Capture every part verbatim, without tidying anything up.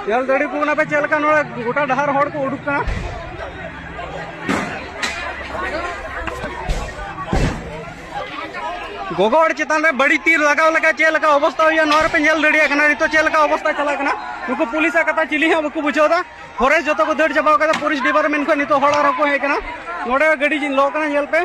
ᱧᱮᱞ ᱫᱟᱲᱮ ᱠᱚ ᱠᱟᱱᱟ ᱯᱮ ᱪᱮᱫ ᱞᱮᱠᱟ ᱱᱚᱰᱮ ᱜᱚᱴᱟ ᱰᱟᱦᱟᱨ ᱦᱚᱲ ᱠᱚ ᱩᱰᱩᱠ ᱠᱟᱱᱟ᱾ ᱜᱚᱜᱚ ᱦᱚᱲ ᱪᱮᱛᱟᱱ ᱨᱮ ᱵᱟᱹᱲᱤᱡ ᱛᱤ ᱞᱟᱜᱟᱣ ᱞᱮᱠᱟ ᱪᱮᱫ ᱞᱮᱠᱟ ᱚᱵᱚᱥᱛᱟ ᱦᱩᱭᱩᱜᱼᱟ, ᱱᱚᱣᱟ ᱨᱮᱯᱮ ᱧᱮᱞ ᱫᱟᱲᱮᱭᱟᱜ ᱠᱟᱱᱟ ᱱᱤᱛᱚᱜ ᱪᱮᱫ ᱞᱮᱠᱟ ᱚᱵᱚᱥᱛᱟ ᱪᱟᱞᱟᱜ ᱠᱟᱱᱟ᱾ ᱱᱩᱠᱩ ᱯᱩᱞᱤᱥᱟᱜ ᱠᱟᱛᱷᱟ ᱪᱤᱞᱤ ᱦᱚᱸ ᱵᱟᱠᱚ ᱵᱩᱡᱷᱟᱹᱣ ᱮᱫᱟ᱾ ᱯᱷᱚᱨᱮᱥᱴ ᱡᱚᱛᱚ ᱠᱚ ᱫᱟᱹᱲ ᱪᱟᱵᱟᱣ ᱠᱟᱫᱟ᱾ ᱯᱷᱚᱨᱮᱥᱴ ᱰᱤᱯᱟᱨᱴᱢᱮᱱᱴ ᱠᱷᱚᱱ ᱱᱤᱛᱚᱜ ᱦᱚᱲ ᱟᱨᱦᱚᱸ ᱠᱚ ᱦᱮᱡ ᱠᱟᱱᱟ᱾ ᱱᱚᱰᱮ ᱜᱟᱹᱰᱤ ᱞᱚ ᱠᱟᱱᱟ, ᱧᱮᱞ ᱯᱮ᱾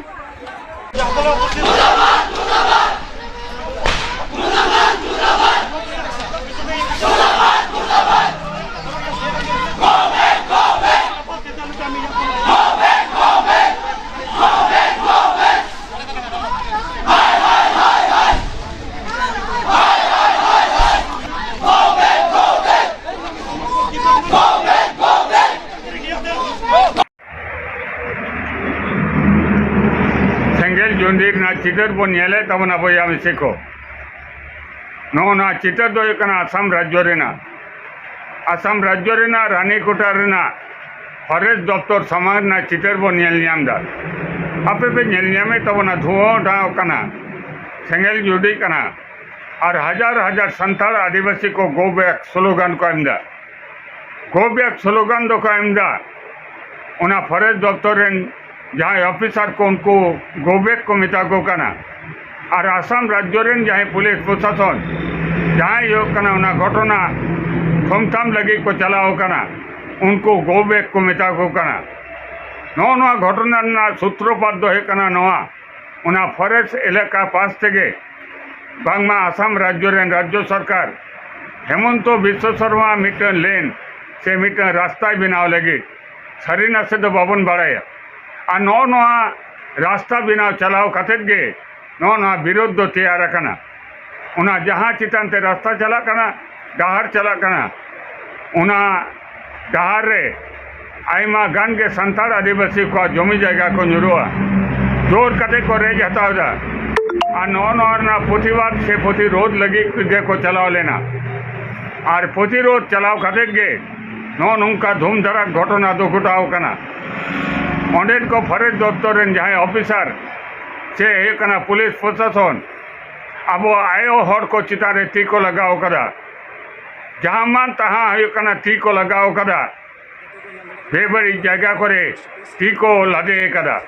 ᱥᱮᱸᱜᱮᱞ ᱡᱩᱸᱰᱤ ᱨᱮᱱᱟᱜ ᱪᱤᱛᱟᱹᱨ ᱵᱚᱱ ᱧᱮᱞᱮᱫ ᱛᱟᱵᱚᱱᱟ, ᱵᱚᱭᱦᱟ ᱢᱤᱥᱤ ᱠᱚ᱾ ᱱᱚᱜᱼᱚ ᱱᱚᱣᱟ ᱪᱤᱛᱟᱹᱨ ᱫᱚ ᱦᱩᱭᱩᱜ ᱠᱟᱱᱟ ᱟᱥᱟᱢ ᱨᱟᱡᱽᱡᱚ ᱨᱮᱱᱟᱜ, ᱟᱥᱟᱢ ᱨᱟᱡᱽᱡᱚ ᱨᱮᱱᱟᱜ ᱨᱟᱱᱤᱠᱳᱴᱟ ᱨᱮᱱᱟᱜ ᱯᱷᱚᱨᱮᱥᱴ ᱫᱚᱯᱛᱚᱨ ᱥᱟᱢᱟᱝ ᱨᱮᱱᱟᱜ ᱪᱤᱛᱟᱹᱨ ᱵᱚᱱ ᱧᱮᱞ ᱧᱟᱢ ᱮᱫᱟ᱾ ᱟᱯᱮ ᱯᱮ ᱧᱮᱞ ᱧᱟᱢᱮᱫ ᱛᱟᱵᱚᱱᱟ, ᱫᱷᱩᱣᱟᱹ ᱚᱰᱟᱣ ᱠᱟᱱᱟ, ᱥᱮᱸᱜᱮᱞ ᱡᱩᱰᱤᱜ ᱠᱟᱱᱟ, ᱟᱨ ᱦᱟᱡᱟᱨ ᱦᱟᱡᱟᱨ ᱥᱟᱱᱛᱟᱲ ᱟᱹᱫᱤᱵᱟᱹᱥᱤ ᱠᱚ "Go back" ᱥᱞᱳᱜᱟᱱ ᱠᱚ ᱮᱢ ᱮᱫᱟ᱾ "Go back" ᱥᱞᱳᱜᱟᱱ ᱫᱚᱠᱚ ᱮᱢ ᱮᱫᱟ᱾ ᱚᱱᱟ ᱯᱷᱚᱨᱮᱥᱴ ᱫᱚᱯᱛᱚᱨ ᱨᱮᱱ ᱡᱟᱦᱟᱸᱭ ᱚᱯᱷᱤᱥᱟᱨ ᱠᱚ, ᱩᱱᱠᱩ "Go back" ᱠᱚ ᱢᱮᱛᱟ ᱠᱚ ᱠᱟᱱᱟ᱾ ᱟᱨ ᱟᱥᱟᱢ ᱨᱟᱡᱽᱡᱚ ᱨᱮᱱ ᱡᱟᱦᱟᱸᱭ ᱯᱩᱞᱤᱥ ᱯᱨᱚᱥᱟᱥᱚᱱ, ᱡᱟᱦᱟᱸᱭ ᱦᱩᱭᱩᱜ ᱠᱟᱱᱟ ᱚᱱᱟ ᱜᱷᱚᱴᱚᱱᱟ ᱛᱷᱚᱢᱛᱷᱟᱢ ᱞᱟᱹᱜᱤᱫ ᱠᱚ ᱪᱟᱞᱟᱣ ᱠᱟᱱᱟ, ᱩᱱᱠᱩ "Go back" ᱠᱚ ᱢᱮᱛᱟ ᱠᱚ ᱠᱟᱱᱟ᱾ ᱱᱚᱜᱼᱚ ᱱᱚᱣᱟ ᱜᱷᱚᱴᱚᱱᱟ ᱨᱮᱱᱟᱜ ᱥᱩᱛᱨᱚᱯᱟᱛ ᱫᱚ ᱦᱩᱭᱩᱜ ᱠᱟᱱᱟ ᱱᱚᱣᱟ, ᱚᱱᱟ ᱯᱷᱚᱨᱮᱥᱴ ᱮᱞᱟᱠᱟ ᱯᱟᱥ ᱛᱮᱜᱮ ᱵᱟᱝᱢᱟ ᱟᱥᱟᱢ ᱨᱟᱡᱽᱡᱚ ᱨᱮᱱ ᱨᱟᱡᱽᱡᱚ ᱥᱚᱨᱠᱟᱨ ᱦᱮᱢᱚᱱᱛᱚ ᱵᱤᱥᱥᱚ ᱥᱚᱨᱢᱟ ᱢᱤᱫᱴᱟᱝ ᱞᱮᱱ ᱥᱮ ᱢᱤᱫᱴᱟᱝ ᱨᱟᱥᱛᱟᱭ ᱵᱮᱱᱟᱣ ᱞᱟᱹᱜᱤᱫ, ᱥᱟᱹᱨᱤ ᱱᱟᱥᱮ ᱫᱚ ᱵᱟᱵᱚᱱ ᱵᱟᱲᱟᱭᱟ᱾ ᱟᱨ ᱱᱚᱜᱼᱚ ᱱᱚᱣᱟ ᱨᱟᱥᱛᱟ ᱵᱮᱱᱟᱣ ᱪᱟᱞᱟᱣ ᱠᱟᱛᱮᱫ ᱜᱮ ᱱᱚᱜᱼᱚ ᱱᱚᱣᱟ ᱵᱤᱨᱳᱫᱷ ᱫᱚ ᱛᱮᱭᱟᱨ ᱟᱠᱟᱱᱟ᱾ ᱚᱱᱟ ᱡᱟᱦᱟᱸ ᱪᱮᱛᱟᱱ ᱛᱮ ᱨᱟᱥᱛᱟ ᱪᱟᱞᱟᱜ ᱠᱟᱱᱟ, ᱰᱟᱦᱟᱨ ᱪᱟᱞᱟᱜ ᱠᱟᱱᱟ, ᱚᱱᱟ ᱰᱟᱦᱟᱨ ᱨᱮ ᱟᱭᱢᱟ ᱜᱟᱱ ᱜᱮ ᱥᱟᱱᱛᱟᱲ ᱟᱹᱫᱤᱵᱟᱹᱥᱤ ᱠᱚᱣᱟᱜ ᱡᱚᱢᱤ ᱡᱟᱭᱜᱟ ᱠᱚ ᱧᱩᱨᱩᱜᱼᱟ, ᱡᱳᱨ ᱠᱟᱛᱮ ᱠᱚ ᱨᱮᱡ ᱦᱟᱛᱟᱣ ᱮᱫᱟ᱾ ᱟᱨ ᱱᱚᱜᱼᱚ ᱱᱚᱣᱟ ᱨᱮᱱᱟᱜ ᱯᱨᱚᱛᱤᱵᱟᱫ ᱥᱮ ᱯᱨᱚᱛᱤᱨᱳᱫᱷ ᱞᱟᱹᱜᱤᱫ ᱜᱮᱠᱚ ᱪᱟᱞᱟᱣ ᱞᱮᱱᱟ᱾ ᱟᱨ ᱯᱨᱚᱛᱤᱨᱳᱫᱷ ᱪᱟᱞᱟᱣ ᱠᱟᱛᱮ ᱜᱮ ᱱᱚᱜᱼᱚ ᱱᱚᱝᱠᱟ ᱫᱷᱩᱢ ᱫᱷᱟᱨᱟᱠ ᱜᱷᱚᱴᱚᱱᱟ ᱫᱚ ᱜᱷᱚᱴᱟᱣ ᱠᱟᱱᱟ᱾ ᱚᱸᱰᱮᱱ ᱠᱚ ᱯᱷᱚᱨᱮᱥᱴ ᱫᱚᱯᱛᱚᱨ ᱨᱮᱱ ᱡᱟᱦᱟᱸᱭ ᱚᱯᱷᱤᱥᱟᱨ ᱥᱮ ᱦᱩᱭᱩᱜ ᱠᱟᱱᱟ ᱯᱩᱞᱤᱥ ᱯᱨᱚᱥᱟᱥᱚᱱ, ᱟᱵᱚ ᱟᱭᱳ ᱦᱚᱲ ᱠᱚ ᱪᱮᱛᱟᱱ ᱨᱮ ᱛᱤ ᱠᱚ ᱞᱟᱜᱟᱣ ᱠᱟᱫᱟ᱾ ᱡᱟᱦᱟᱸ ᱢᱟᱱ ᱛᱟᱦᱟᱸ ᱦᱩᱭᱩᱜ ᱠᱟᱱᱟ, ᱛᱤ ᱠᱚ ᱞᱟᱜᱟᱣ ᱠᱟᱫᱟ᱾ ᱵᱮᱵᱟᱹᱲᱤᱡ ᱡᱟᱭᱜᱟ ᱠᱚᱨᱮ ᱛᱤ ᱠᱚ ᱞᱟᱫᱮ ᱠᱟᱫᱟ᱾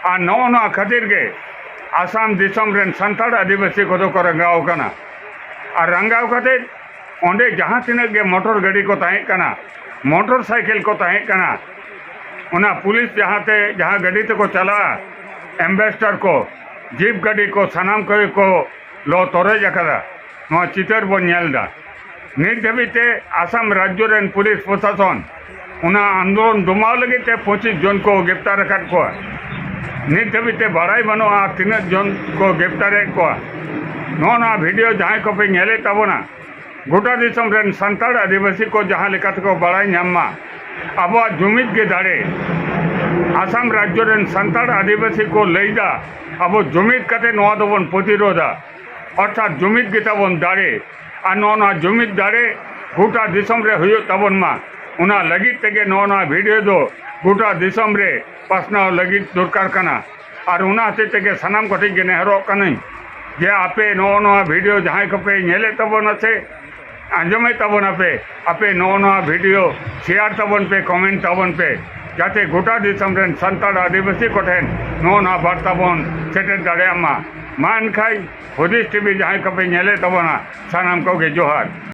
ᱟᱨ ᱱᱚᱜᱼᱚ ᱱᱚᱣᱟ ᱠᱷᱟᱹᱛᱤᱨ ᱜᱮ ᱟᱥᱟᱢ ᱫᱤᱥᱚᱢ ᱨᱮᱱ ᱥᱟᱱᱛᱟᱲ ᱟᱹᱫᱤᱵᱟᱹᱥᱤ ᱠᱚᱫᱚ ᱠᱚ ᱨᱟᱸᱜᱟᱣ ᱠᱟᱱᱟ᱾ ᱟᱨ ᱨᱟᱸᱜᱟᱣ ᱠᱟᱛᱮ ᱚᱸᱰᱮ ᱡᱟᱦᱟᱸ ᱛᱤᱱᱟᱹᱜ ᱜᱮ ᱢᱚᱴᱚᱨ ᱜᱟᱹᱰᱤ ᱠᱚ ᱛᱟᱦᱮᱸ ᱠᱟᱱᱟ, ᱢᱚᱴᱚᱨ ᱥᱟᱭᱠᱮᱞ ᱠᱚ ᱛᱟᱦᱮᱸ ᱠᱟᱱᱟ, ᱚᱱᱟ ᱯᱩᱞᱤᱥ ᱡᱟᱦᱟᱸᱛᱮ, ᱡᱟᱦᱟᱸ ᱜᱟᱹᱰᱤ ᱛᱮᱠᱚ ᱪᱟᱞᱟᱜᱼᱟ, ᱮᱢᱵᱮᱥᱴᱟᱨ ᱠᱚ, ᱡᱤᱯ ᱜᱟᱹᱰᱤ ᱠᱚ, ᱥᱟᱱᱟᱢ ᱠᱚᱜᱮ ᱠᱚ ᱞᱚ ᱛᱚᱨᱚᱡ ᱟᱠᱟᱫᱟ᱾ ᱱᱚᱣᱟ ᱪᱤᱛᱟᱹᱨ ᱵᱚᱱ ᱧᱮᱞ ᱮᱫᱟ᱾ ᱱᱤᱛ ᱫᱷᱟᱹᱵᱤᱡ ᱛᱮ ᱟᱥᱟᱢ ᱨᱟᱡᱽᱡᱚ ᱨᱮᱱ ᱯᱩᱞᱤᱥ ᱯᱨᱚᱥᱟᱥᱚᱱ ᱚᱱᱟ ᱟᱱᱫᱳᱞᱚᱱ ᱫᱚᱢᱟᱣ ᱞᱟᱹᱜᱤᱫ ᱛᱮ ᱯᱚᱸᱪᱤᱥ ᱡᱚᱱ ᱠᱚ ᱜᱨᱮᱯᱛᱟᱨ ᱟᱠᱟᱫ ᱠᱚᱣᱟ᱾ ᱱᱤᱛ ᱫᱷᱟᱹᱵᱤᱡ ᱛᱮ ᱵᱟᱲᱟᱭ ᱵᱟᱹᱱᱩᱜᱼᱟ ᱛᱤᱱᱟᱹᱜ ᱡᱚᱱ ᱠᱚ ᱜᱨᱮᱯᱛᱟᱨᱮᱫ ᱠᱚᱣᱟ᱾ ᱱᱚᱜᱼᱚ ᱱᱚᱣᱟ ᱵᱷᱤᱰᱤᱭᱳ ᱡᱟᱦᱟᱸᱭ ᱠᱚᱯᱮ ᱧᱮᱞᱮᱫ ᱛᱟᱵᱚᱱᱟ, ᱜᱚᱴᱟ ᱫᱤᱥᱚᱢ ᱨᱮᱱ ᱥᱟᱱᱛᱟᱲ ᱟᱹᱫᱤᱵᱟᱹᱥᱤ ᱠᱚ ᱡᱟᱦᱟᱸ ᱞᱮᱠᱟ ᱛᱮᱠᱚ ᱵᱟᱲᱟᱭ ᱧᱟᱢ ᱢᱟ, ᱟᱵᱚᱣᱟᱜ ᱡᱩᱢᱤᱫ ᱜᱮ ᱫᱟᱲᱮ᱾ ᱟᱥᱟᱢ ᱨᱟᱡᱽᱡᱚ ᱨᱮᱱ ᱥᱟᱱᱛᱟᱲ ᱟᱹᱫᱤᱵᱟᱹᱥᱤ ᱠᱚ ᱞᱟᱹᱭᱫᱟ, ᱟᱵᱚ ᱡᱩᱢᱤᱫ ᱠᱟᱛᱮ ᱱᱚᱣᱟ ᱫᱚᱵᱚᱱ ᱯᱨᱚᱛᱤᱨᱳᱫᱷᱟ, ᱚᱨᱛᱷᱟᱛ ᱡᱩᱢᱤᱫ ᱜᱮ ᱛᱟᱵᱚᱱ ᱫᱟᱲᱮ᱾ ᱟᱨ ᱱᱚᱜᱼᱚ ᱱᱚᱣᱟ ᱡᱩᱢᱤᱫ ᱫᱟᱲᱮ ᱜᱚᱴᱟ ᱫᱤᱥᱚᱢ ᱨᱮ ᱦᱩᱭᱩᱜ ᱛᱟᱵᱚᱱ ᱢᱟ, ᱚᱱᱟ ᱞᱟᱹᱜᱤᱫ ᱛᱮᱜᱮ ᱱᱚᱜᱼᱚ ᱱᱚᱣᱟ ᱵᱷᱤᱰᱤᱭᱳ ᱫᱚ ᱜᱚᱴᱟ ᱫᱤᱥᱚᱢ ᱨᱮ ᱯᱟᱥᱱᱟᱣ ᱞᱟᱹᱜᱤᱫ ᱫᱚᱨᱠᱟᱨ ᱠᱟᱱᱟ᱾ ᱟᱨ ᱚᱱᱟ ᱦᱚᱛᱮᱡ ᱛᱮᱜᱮ ᱥᱟᱱᱟᱢ ᱠᱚᱴᱷᱮᱱ ᱜᱮ ᱱᱮᱦᱚᱨᱚᱜ ᱠᱟᱹᱱᱟᱹᱧ ᱡᱮ ᱟᱯᱮ ᱱᱚᱜᱼᱚ ᱱᱚᱣᱟ ᱵᱷᱤᱰᱤᱭᱳ ᱡᱟᱦᱟᱸᱭ ᱠᱚᱯᱮ ᱧᱮᱞᱮᱫ ᱛᱟᱵᱚᱱᱟ ᱥᱮ ᱟᱸᱡᱚᱢᱮᱫ ᱛᱟᱵᱚᱱᱟᱯᱮ, ᱟᱯᱮ ᱱᱚᱜᱼᱚ ᱱᱚᱣᱟ ᱵᱷᱤᱰᱤᱭᱳ ᱥᱮᱭᱟᱨ ᱛᱟᱵᱚᱱ ᱯᱮ, ᱠᱚᱢᱮᱱᱴ ᱛᱟᱵᱚᱱ ᱯᱮ, ᱡᱟᱛᱮ ᱜᱚᱴᱟ ᱫᱤᱥᱚᱢ ᱨᱮᱱ ᱥᱟᱱᱛᱟᱲ ᱟᱹᱫᱤᱵᱟᱹᱥᱤ ᱠᱚᱴᱷᱮᱱ ᱱᱚᱜᱼᱚ ᱱᱚᱣᱟ ᱵᱟᱨᱛᱟ ᱵᱚᱱ ᱥᱮᱴᱮᱨ ᱫᱟᱲᱮᱭᱟᱜ ᱢᱟ᱾ ᱢᱟ ᱮᱱᱠᱷᱟᱱ ᱦᱩᱫᱤᱥ ᱴᱤᱵᱷᱤ ᱡᱟᱦᱟᱸᱭ ᱠᱚᱯᱮ ᱧᱮᱞᱮᱫ ᱛᱟᱵᱚᱱᱟ, ᱥᱟᱱᱟᱢ ᱠᱚᱜᱮ ᱡᱚᱦᱟᱨ᱾